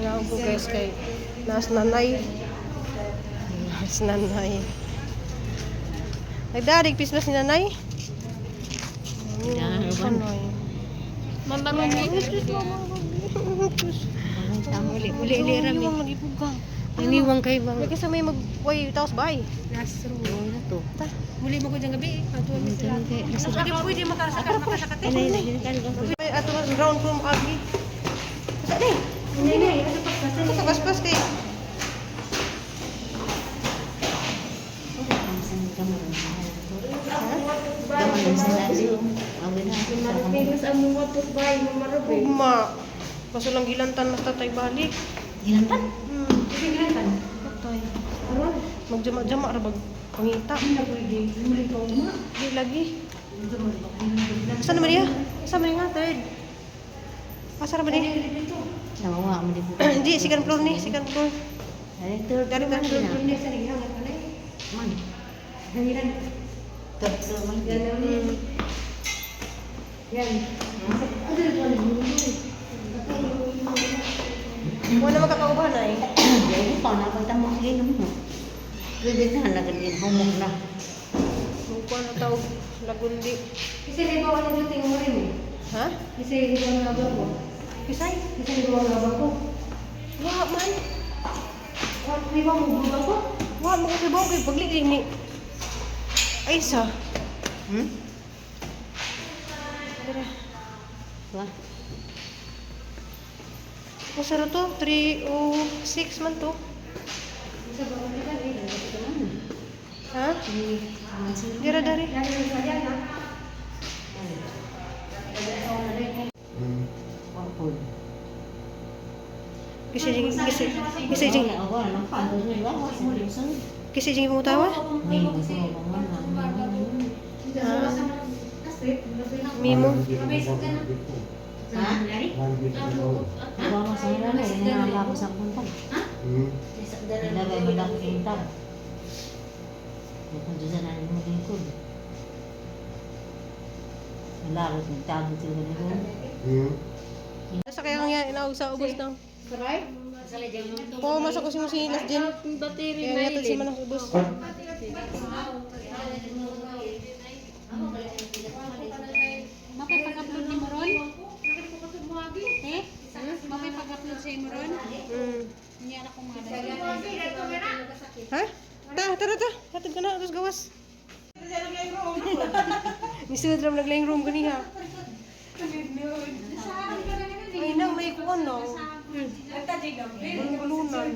Nilaog ko, guys, kay naas nanay. Naas nanay. Nagdarig pismas ni nanay. Daan, Nanay. Uli, uli, uli, rami. Iniwang lagi pugang. Iniwang kay bang. May kasi may mag way taos bay. Last room. Na to. Ta. Muli mo ko dyan gabi eh. Ato mi sila. Pwede pwede makasaka makasakate. May ato ground floor mo agi. Sa ni? Hindi hindi ano pa kasi. Ito paspas kay. Mas ang mga tukbay mamarabay. Ugma. Kaso lang gilantan mas tatay balik. Gilantan? Gilantan. Tatay. Magjama-jama ra bag pangita. Hindi na pwede. Muli pa uma. Di lagi. Saan naman niya? Saan man nga third? Asa ra ba ni? Nawawa mo di po. Hindi, second floor ni, second floor. Ay, third Dari floor third man floor. na. Sa naghangat ka na eh. Man. Hangiran. Third floor man. Yan. Yan. Ano ito ang Wala makakauban ay. Ay, pa na pagta mo sige mo. Pwede na nagin humok na. Mukha na tawag lagundi. Kasi libaw ang duting mo rin eh. Ha? Kasi libaw ang laba ko. Kisay? Kasi libaw ang laba ko. Wa man. Wa, libaw mo ba ko? Wa mo kasi ba kay pagli ni. Ay sa. Tara. Wa. Usa ra to, 306 man to. Sa bawang ka eh. Ha? Dira dari. Lagi sa yan ha. Wa. Kasi jing kasi kasi jing Wa na pa. kasi jing mutawa. Mimo. Ha? Wa mo sa ila na ina ako sa puntag. Nilagay mo lang puntag. Kung dyan na mo lingkod. Wala ko kung tago sila nito. Sa kaya nga inaog sa ubos na. Saray? Po masok ko si Musilas din. Battery Kaya nga si manang ubos. Mapay pag-upload ni Moron? Eh? Mapay pag-upload sa Moron? Hindi na akong mga Ha? Ta, tara ta. Hatid ka na, tapos gawas. Nisud ram naglayng room ganiha. Ay nang may kuan no. Gulunan.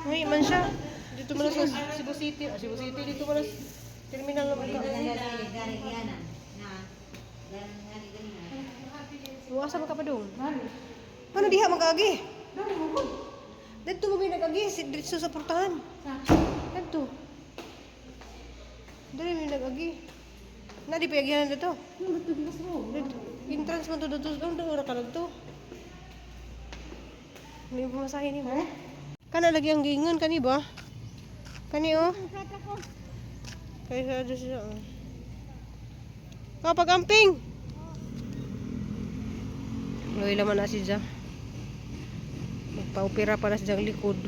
Ay man siya. Dito man sa Cebu City. Ah, Cebu City dito man sa terminal naman ka. Asa man ka pa dong? Paano diha mag-agi? Dito mo may nag-agi, dito sa portahan. Dito. Dali may nag-agi. Na di pa yagihan dito. Dito. Entrance man to dito. Ang ora ka dito. Hindi mo masahin ni mo. Kana lagi ang giingon kani ba? Kani oh. Kay sa do siya. Oh. Kapag amping. Loy laman na si Ja. Magpaupira pa na si Jang likod.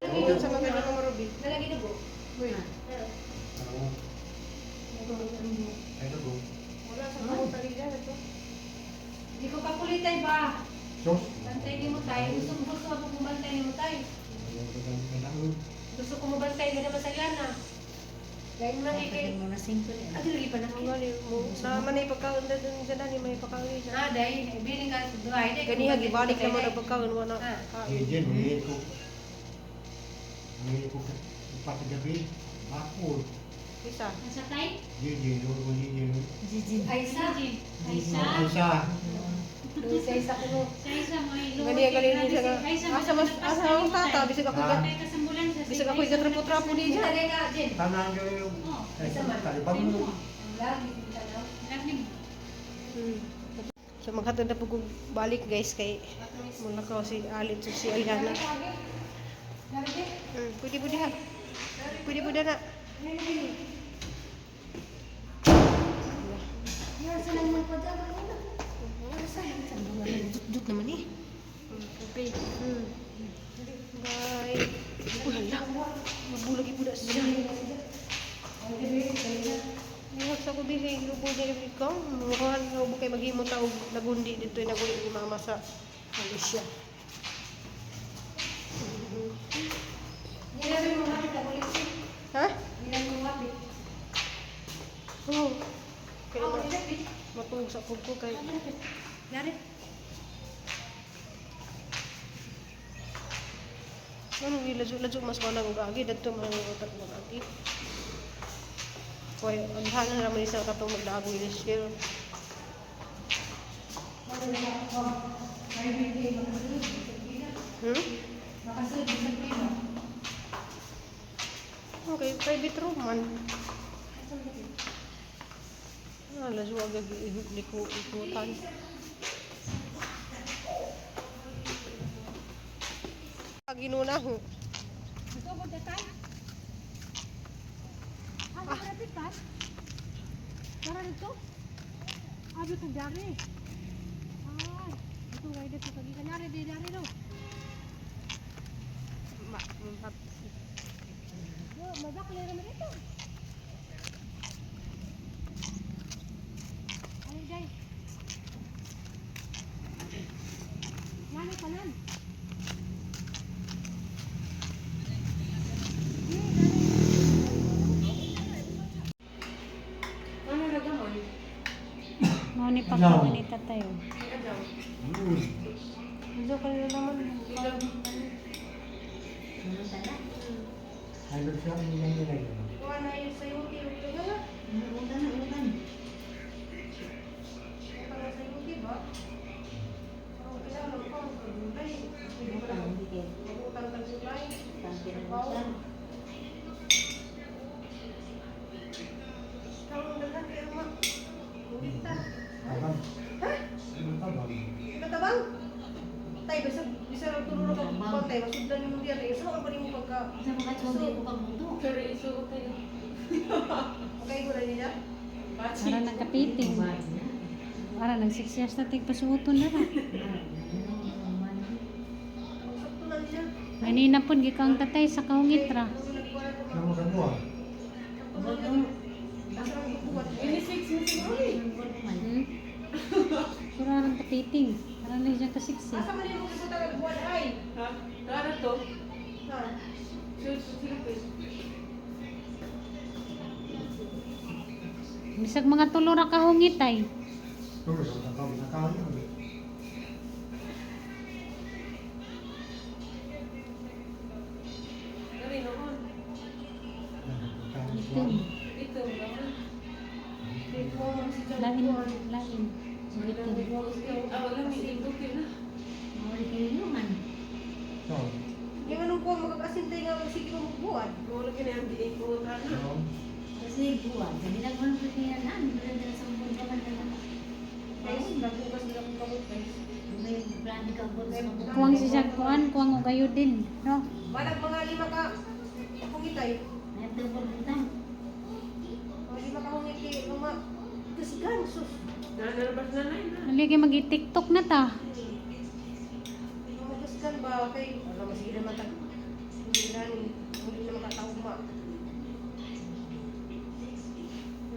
Sa mga ganyan marubi. Nalagi na po. Uy. Wala sa mga talida ito. Hindi ko kakulitay ba? Bantay ni mo tayo. Gusto ko gusto ako kumantay ni mo tayo. Gusto ko mabantay ka naman sa yana. Dahil man ikay. Mo na simple. Adi lagi pa na. Ang gali mo. Na man ay pagkaon na dun sa dani may pagkaon siya. Ah, dahil bilin ka sa duhay. Dahil Ganiha gibalik naman ang pagkaon wala. Ah. Kain. Isa. Nasa tay? Jijin. Ay, isa. Aysa. Isa isa ko. Sa isa mo ay Ganiha gali ni siya nga. Aysa Asa mas asa ang tata bisag ako ga. Kay kasambulan sa Bisag ako igatrapo-trapo ni siya. Tagay ka, Jen. Oh. Lagi kita daw. Lagi mo. So maghatod na po kog balik, guys, kay muna ko si Alit ug si Aliana. Pwede po diha. Pwede po na. Dut naman eh. Okay. Bye. Uy, hala. Mabulag ipo na siya. Buhat sa ko bihi, lubo niya ikaw. Mukuhan sa ubo kay maghimo ta og nagundi dito naguli ni mama sa Malaysia. Ha? Oo. Kaya matulog sa ko kay Dari. Ano giladyo-ladyo mas wala og agi dadto man ang utak ng agi. Koy, aghanan ra man isa katong magdaag wheelchair. Hmm? Okay, private room man. Ah, ladyo agad liko ikutan. Ginuna ho. Ito ko datay. Ah, malapit ka? Tara dito. Abi ko dari. Ay, ito rider ko kagi kanyari di dari no. Ma, ma, Yo, mabakle ra dito. Ay, day. Nani kanan? Ano nagamon? Mao ni pagkaon ni tatay. Oh. Medyo kanila naman. Kuha na yun sa yuki. Yuki na lang. Utan na, utan. Para sa yuki ba? Oh, kailangan magpang gulay. Utan, hindi kayo. Mag-utang tag gulay. Utang pinag-utan. Karon daghan kay ma. Ngita. Ha? Katabang? Tay bisa bisa ra tuluro ka pantay masudlan nimo diya tay. Sa pa nimo pagka Sa mga tsobi ko pagmuto. Okay ko na niya. Para nagkapiting. Para nag 6 years na tigpasuoton na ra. Sakto na niya. Ganina pud gikaong tatay sa kaungit ra. Hmm? Pura rang kapiting. Para lang siya ka 6 eh. Asa man nimo gibutan ang buwan ay? Ha? Tara to. Ha. Bisag mga tulo ra kahungit ay. Itim. Lain, lain. Itim. Mawali kayo naman. Yung anong kuha magkakasintay nga magsige mo magbuwan. Kasi buwan, sa ginagawa ko kaya na, hindi na sa buwan ka man na. Guys, nagbukas nila akong kamot guys. May brand ka po sa mga. Kuwang si Jack kuan, kuwang og ayo din, no? Balag mga 5 ka hungitay. May tubog utang. Mga 5 ka hungit kay luma. Kasgan sus. Ali kay magi-TikTok na ta. Magasgan ba kay wala masige naman tag. Hindi na ni hindi na makatahuma.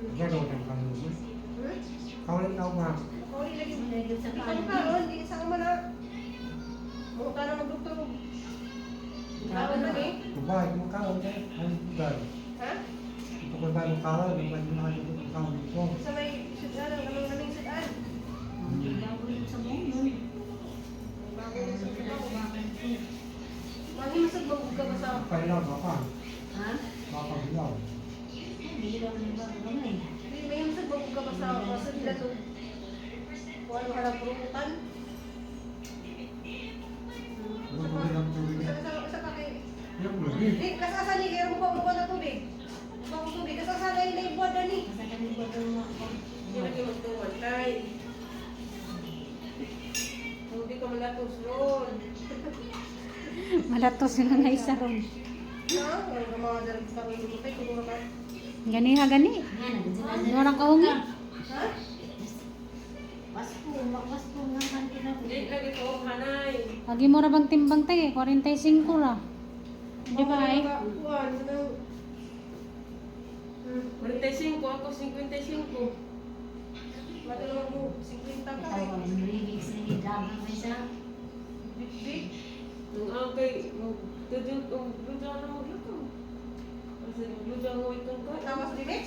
Hmm? Kauli lagi. Lagi sa Di ka paan. karon, di sa man na. Mo ka na magdoktor og kaon man eh. Ha? Sa may sudan ang aming naming sudan. Bago sa mundo. Bago sa trabaho ba? Manghimasag magug ka ba sa Ha? Ay, bilang ng bago gamay. Di mahimasag magug ka ba sa masudlan og kuan mahalang purutan? Isa pa kay Di kasasa ni kay mo mo na tubig. Mo tubig kasasa na ilay buwan dani. Basta kami po ito mga Malatos sila na isa ron. Ha? Wala ka mga darag sa karon mo kay tulong ka. Gani ha gani. Nga, nagdala Wala kahungit. Ha? Wasko, wasko nga man Hindi lagi ko hanay. Agi mo ra bang timbang tay, 45 ra. Di ba ay? Kuan nang 45 ako 55. Matulog mo 50 ka. Ikaw ang remix ni Dama may sa. Big. Nung ang kay magdudug ang luda na magluto. Kasi luda mo itong ka. Tawas remix?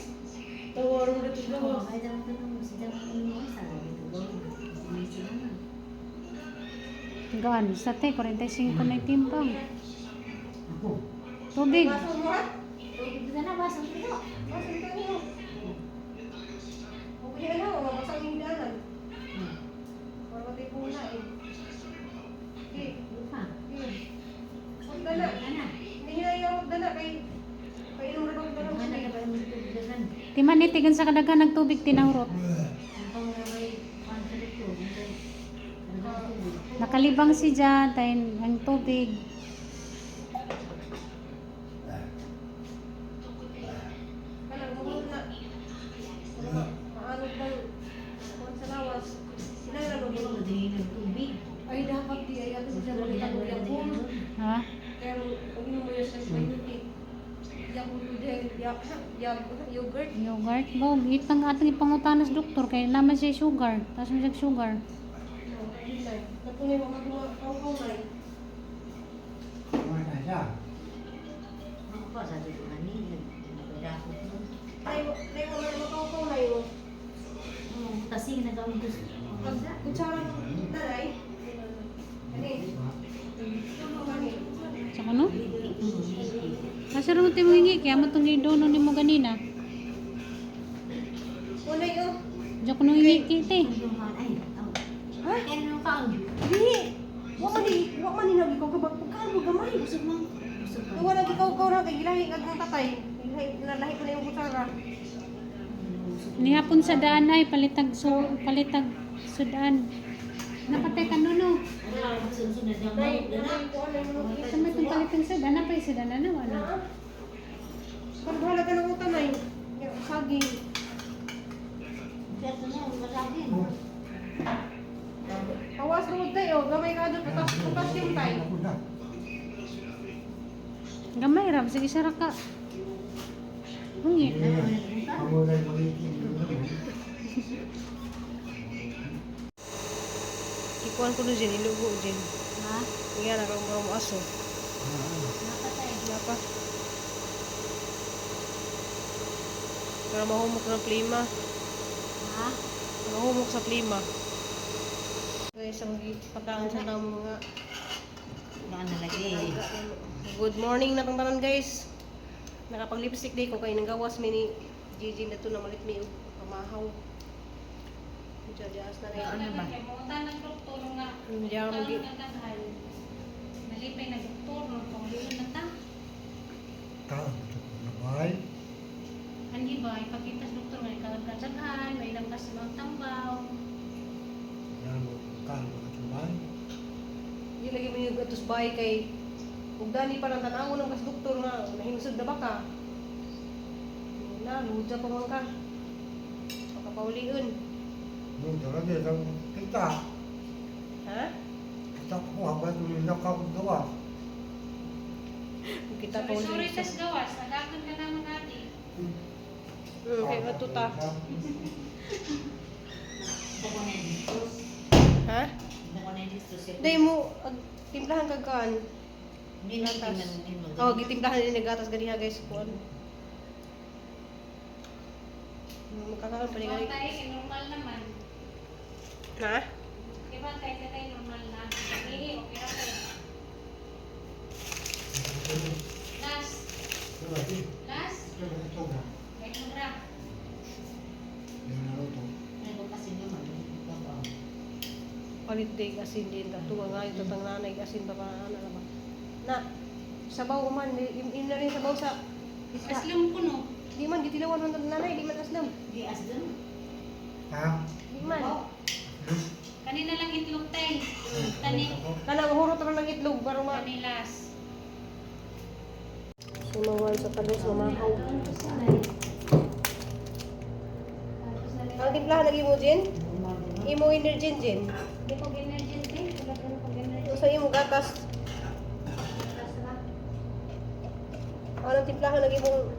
Tawaran mo dito gawas. Ay, dapat ka nung sa dama mo sa dito. Sige na. Gaan, sa te 45 na yung timbang. Ako. Tubig. Baso mo ha? Tubig na basa dito. Baso dito niyo. Okay na, mabasa ang daanan. Para matipo na eh. Okay. Pa. Okay. Huwag dala. Ana. Hindi niya yung dala kay kay inom rin ang dala. Ana ka ba mo tubig na? Timan ni tigan sa kadaghan ng tubig tinahurot. Ang pangraway kwan sa dito. Nakalibang si Jan, tay ang tubig. Kanang gumot na. Maanod bang kuwan sa lawas. Sila na Hindi mo. mo din ng tubig. Ay, dapat di ay ato siya magkita ko yakul. Ha? Pero pag inom mo yun sa may Yakul din. yak yak yogurt. Yogurt ba? Itang atong ipangutanas doktor kay naman siya sugar. Taas mo siya sugar. Natunay mo mga kaw na. Kumain na siya. Ako pa sa dito ani. Nagdakot mo. Nay nay mo mga kaw na yun. Oh, kasi nagawin ko. Pag kutsara ng nanay. Ani. Ani. Sa kuno? Asa ra mo ti mo hingi kaya mo tong gidono nimo ganina. Unay oh. Diyan ko nung hingi kite. Ay, Ha? ano ka ang Di. Wa man ni nagikaw ka pagkaan mo gamay. Busog mo. Busog ka. Wala gikaw kaw na kay gilahi kag ng tatay. Gilahi nalahi ko na yung kutsara. Nihapon sa daan ay palitag so palitag sudan. Napatay ka nuno. Ano ang sunod na Nay, na nay ko ano mo. Sa may itong palitag sudan na pa sudan ano ano. Pagbahala ka ng utan ay. Saging. Pero na, marami. Awas road tayo, gamay ka doon, patas, potassium tayo. Ako na. Gamay ra sige sara ka. Hungi. Eh, ako na yung magiting. Kikuan ko no Jen, ilugo Jen. Ha? Nga na kang mga aso. Napatay. Wala pa. Pero mahumok ng plima. Ha? Mahumok sa plima. Guys, ang pagkaon sa namo mga Baka nalagay. Good morning na tang tanan guys. Nakapag lipstick day ko kay nang gawas mi ni Gigi na to na malit mi og pamahaw. Diya na rin. Ano ba? Kay mo ng doktor nga. Diya magi Nalipay na doktor no kung na ta. Kaon ito ko na bahay. Ani ba ipakita sa doktor nga ikaw ang kadaghan, may ilang ka sa mga tambaw. Yan mo, kaon mo ito bahay. Di lagi mo yung atos bahay kay ug dani pa lang tan-awon ng kas doktor nga nahinusod na baka. Na luja pa man ka. Pakapaulion. Doon talaga, isang kita. Ha? Kita ko habang tuminak ako gawa. Ug kita pa Sorry, sorry tas gawas, nagakon ka naman ati. Kay ato ta. Ito ko na yung distos. Ha? Ito ko na yung distos. Day mo ag, timplahan kag kan. Hindi na Gatas. tingnan din mo. Oh, gitimplahan din nagatas ganiha guys kuan. Makakaon pa ni Diba gani. tayo, kay normal naman. Ha? Di ba tayo tayo normal na? Hindi, okay ra tayo. Last, last, wait mo ra. Ano kasi naman? Ito Palit day asin din ta tuwa nga ito tang nanay asin pa pa ana na ba. Na sabaw man im, im na rin sabaw sa isda. Aslom ko no. Di man gitilawan man tang nanay, di man aslam. Di as dun. Ha? Di man. Kanina lang itlog tay. Tani, Kana mahurot ra ng itlog para ma kani last. Sumawan sa talos mamahaw. Ang timplahan lagi mo Jen? Umaga. Imo energy gin. Di ko energy te. Wala ko kog energy. Usa imo gatas. Gatas ra. Anong timplahan ng imong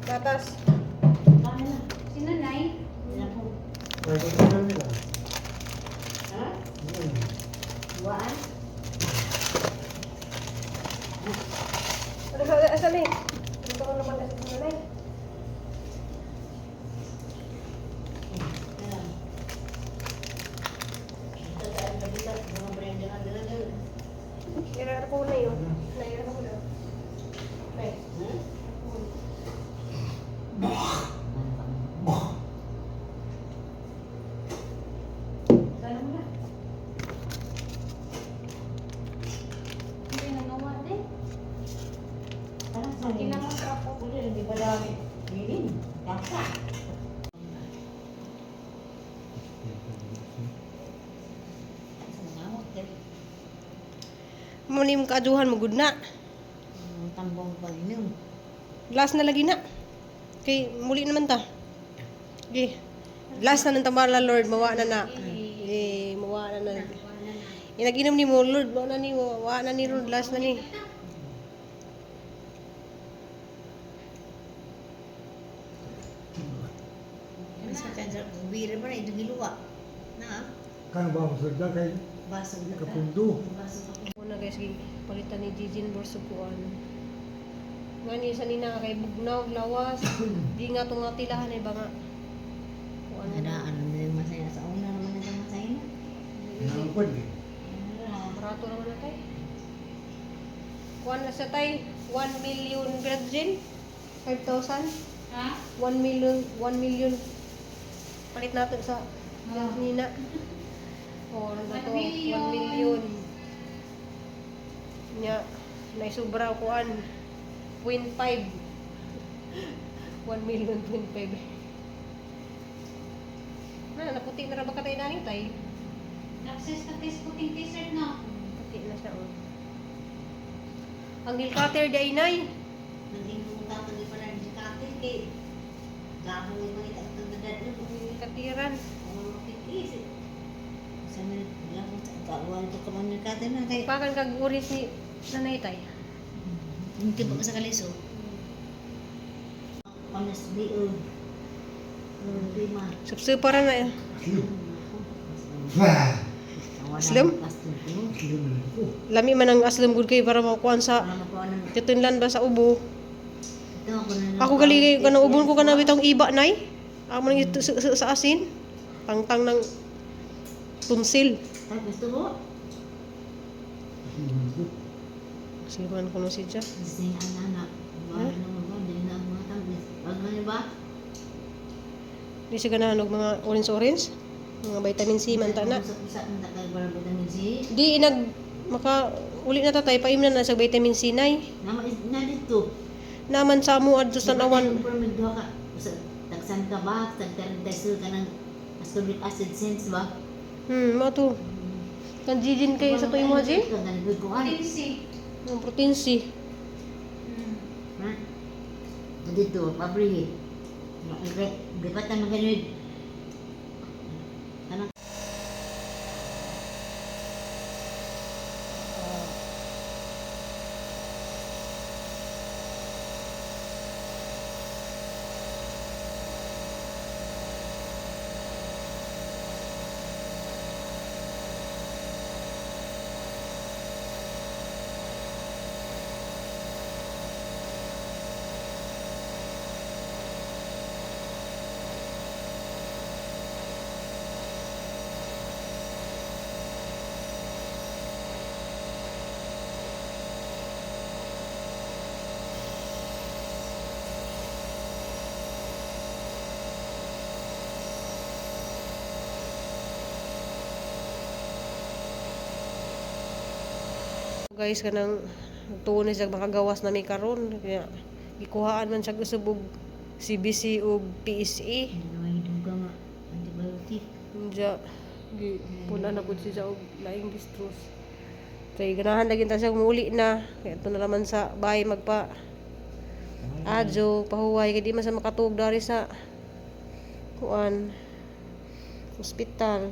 gatas? Kami na. Sino nay? Wala po. Ay, ito na nila. Ha? Hmm. Buwaan? Ano sa asa ni? Ito ko naman sa nanay. Ayan. Ito sa ang kabila, mga brand ang dalaga. Ira ko na yun. Naira ko na. Nay. Ha? Gano'n mo na. Hindi na nawa te. Parang sa Kinamot ako. Uli, hindi pa dami. Bilin. Kasa. Sa mga amot, eh. Mo ni imong kaaduhan mo gud na. Ang tambong pag-inom. Last na lagi na. Kay muli naman ta. Okay. Last na ng tambala Lord, mawa na na. Eh, mawa na na. Inaginom ni mo Lord, mawa na ni mawa na ni Lord, last na ni. Sa kansa, bira pa na, ito giluwa. Na, Kano ba ang sugda kay baso na ka. Kapundo? Baso ka. Una guys, gi palitan ni Jijin Borsukuan. Nga ni sa nina kay bugnaw lawas. Di nga to nga tilahan eh ba nga. Kuan Ada, ano na yung masaya sa una naman na masaya na. Nangkod eh. Barato naman na tay. Kuan na sa tay 1 million grad Jin. 5,000. Ha? 1 million, 1 million. Palit natin sa nina. Oh, ano ba to? 1 1 million. million. Nya, naisubra kuan 0.5. 1 million 0.5. Na, naputi na ra ba katay nani tay? Access na test puting t-shirt no. Puti na siya oh. Ang nail cutter day nay. Naging pumunta di pa na si Kate, kay gahong yung mga itatagdadad na. Nail cutteran. Ang mga kitis. Sa na, wala ko sa kawan ko kaman ni Kate na kay. Pakan kag orange ni nanay tay. Hindi ba sa kaliso? Panas biog. Lima. Supsuparan na eh. Aslim. Wah! Aslam? Aslim na ko. Lami man ang aslam gud kay para makuan sa titunlan ba sa ubo. Ako gali kay kanang ubon ko kana bitong iba nay. Amo nang ito sa asin. Tangtang ng tunsil. Ay, gusto mo? Aslim na ko. Siman ko no siya. Gusto niya ang anak. Wala naman ba? Hindi na ang mga tamis. Wag na niyo ba? Di siya ganahan og mga orange orange. Mga vitamin C man ta na. Usap-usap ng takay para vitamin C. Di inag maka uli na tatay paimna na sa vitamin C nay. Nama is na dito. Naman sa amo adto sa tan-awan. Pero magduha ka. Usap, tagsan ka ba? Tagtarintasul ka ng ascorbic acid sense ba? Mao to. Kan jijin kay sa tuyo mo jin. Ganun ko ano. Protein C. Ang protein C. Ha? Dito, pabri. Gipatan maganud. Kanang Guys kanang tuon ni siya makagawas na mi karon kaya gikuhaan man siya usab og CBC ug PSA. May duga nga antibiotic. Unja gi puna na pud siya og laing distros. Kay ganahan lagi ta siya muuli na kaya ito na naman sa bahay magpa adyo pahuway kay di man sa makatuog dari sa kuan. Hospital.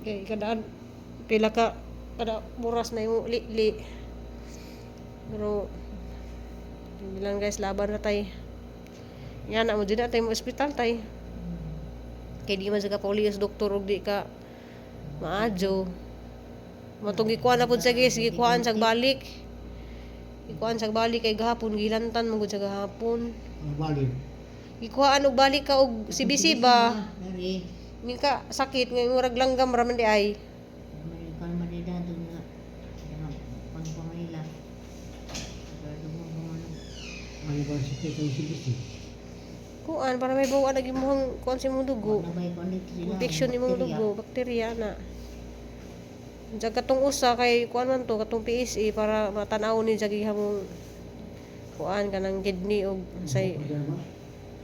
Okay, kada pila ka kada oras na yung li-li. Pero hindi lang, guys, laban na tay. Yan na mo din na tayo mo ospital tay. Kay di man sa ka pauli sa doktor og di ka maadyo. Matong gikuan na pud sa, guys, gikuan sa balik. Gikuan sa balik kay gahapon gilantan mo gud sa gahapon. Ang balik. Gikuhaan og balik ka og CBC ba? Dari. Ni ka sakit nga murag langgam ra man di ay. May kan Manila doon nga. Pang Manila. Ano ba si Tito si Bisi? Kuan para may buwan lagi imong kuan sa imong dugo. Nabay ko dito sila. Infection imong Bakterya. dugo, bakterya na. Diyan katong usa kay kuan man to katong PSA para matanaw ni jag mong kuan kanang kidney og say Problema.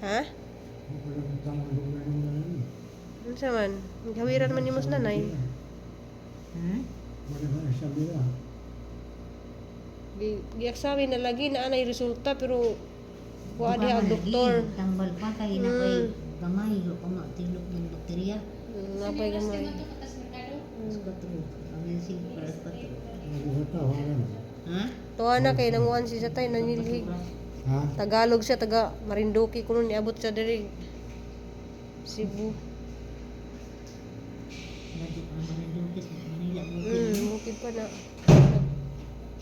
Ha? Problema tama ang lugar ng nanay. Unsa man? Gawiran man nimo sa nanay. Wala ba sabi na? Gi giexamine na lagi na anay resulta pero kuan diha ang Baka doktor. lagi, tambal pa kay na kay gamay o kama tilok ng bakterya. Napay gamay. Alas 4. Ang si alas 4. Nabuhat ka, wala na. Ha? Tuwa na kay nanguan si tatay nanilhig. Ha? Tagalog siya, taga Marinduque kuno niabot siya diri Cebu. Ngadto pa Marinduque sa Manila mo. Bukid pa na.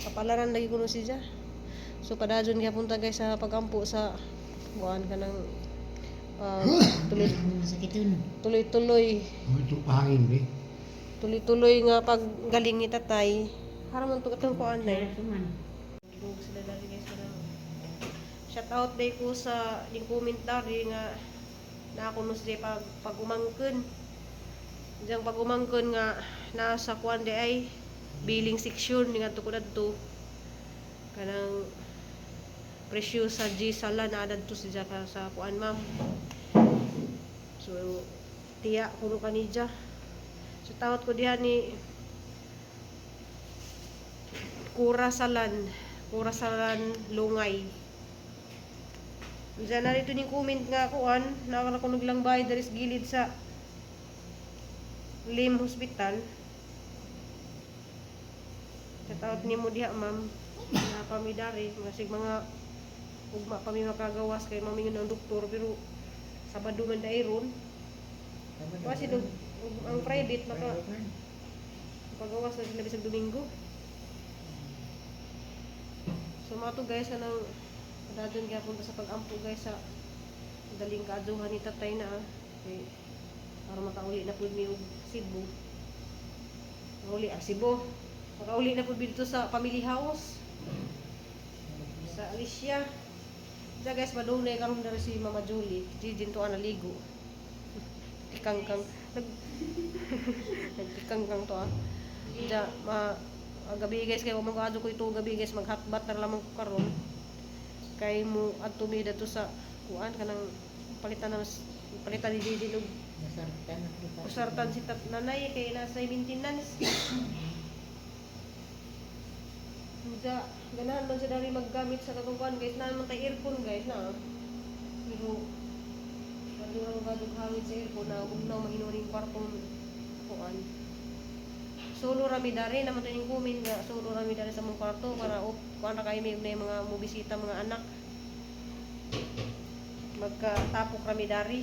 Kapalaran lagi kuno siya. So padayon gyapon ta, guys, sa pagampo sa kuan kanang tuloy Ang masakiton. tuloy-tuloy Ito pahangin, be. tuloy-tuloy nga paggaling ni tatay. Haraman to katong kuan na. Kaya man. Dug sila dali, guys, kanang shout out day ko sa ning comment dari nga na ako no siya pag pag-umangkon. Diyang pag-umangkon nga nasa kuan di ay billing section ni ngadto ko dadto. Kanang presyo sa G sala na adto siya ka sa kuan, ma'am. So tiya kuno kanija. So tawad ko diha ni Kura Salan, Kura Salan Lungay. Diyan na rito ni comment nga kuan, nakakakunog lang bahay diri sa gilid sa Lim Hospital. Shout out nimo diha, ma'am. Na pamidari, mga sig mga ugma pa mi makagawas kay mamingon ang doktor pero Sabado man dai ron. Kasi dog ang private maka pagawas na sila bisag Domingo. So mga to, guys, anang dadon gyapon ta sa pag-ampo, guys, sa daling kaadtuhan ni tatay na ah. Kay para makauli na pud mi og Cebu. Makauli ah Cebu. Makauli na pud mi dito sa family house sa Alicia. Diya, guys, madunay karon diri si Mama Julie. Di din to naligo. Tikangkang nag nagtikangkang to ah. Diya ma ah, gabi, guys, kay mo ko ito gabi, guys, maghatbat na lamang ko karon. Kay mo adto mi didto sa kuan kanang palitan na palitan ni Didi og Masartan na kita. usartan si tat nanay kay nasa maintenance. Diya, ganahan man siya dali maggamit sa katong kuan, guys, naa man tay aircon, guys, na. Pero ano ang gadog hangin sa aircon na ugnaw mahinuring kwartong kuan. Solo rami dari naman to yung kumin nga solo rami dari sa mong kwarto para op kuan ra kayo may na yung mga mubisita mga anak. Magkatapok rami dari.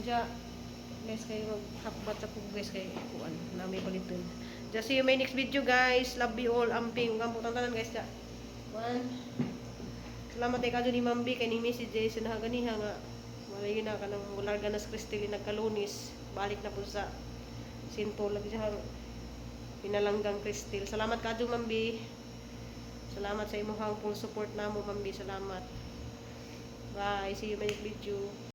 Diya, guys, kayo maghakbat sa kug, guys, kay kuan na may paliton. Just see you my next video, guys. Love you all. Amping. Ug ang tanan, guys. Ja. One. Salamat kay kadto ni Ma'am B kay ning message sa nahaganiha nga malay na kanang mularga na sa Cristel nagkalunis balik na po sa Sinto lagi siya pinalanggang Cristel. Salamat kadto, Ma'am B. Salamat sa imong full support namo, Ma'am B. Salamat. Bye. See you my next video.